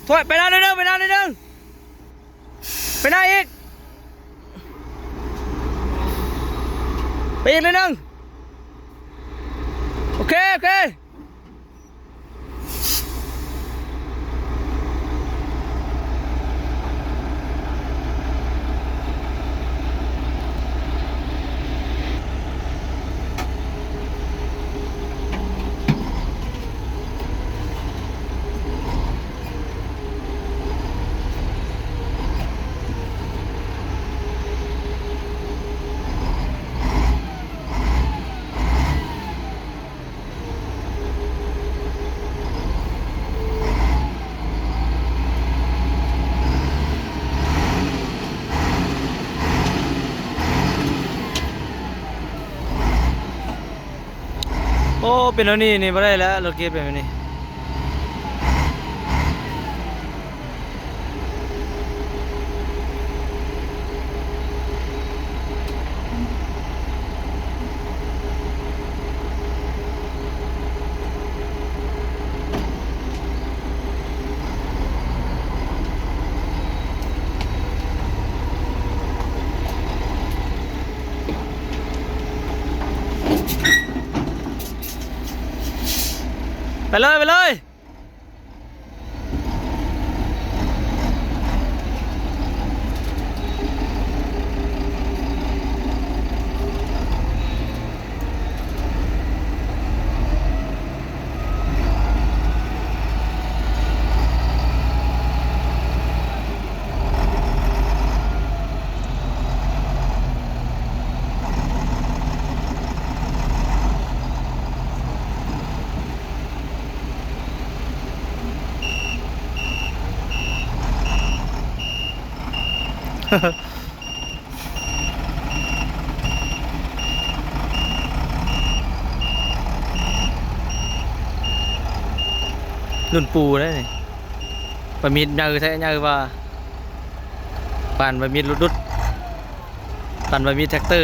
ຖອຍໄປໜ້າໜ້ອຍໜຶ່ງ ໄປໜ້າໜ້ອຍໜຶ່ງ ໄປໜ້າອີກ ໄປອີກໜ້ອຍໜຶ່ງ. ໂອເຄ ໂອເຄ. ໂອ້ ເປັນແນວນີ້ນີ້ບໍ່ໄດ້ແລ້ວ ລົດເກັບເປັນແບບນີ້. ໄປເລີຍ ໄປເລີຍ. ລຸ້ນປູ່ເດ້ນີ້ ປາມິດໃຫຍ່ແທ້ໃຫຍ່ວ່າ ປານປາມິດລຸດໆ ປານປາມິດແທັກເຕີ.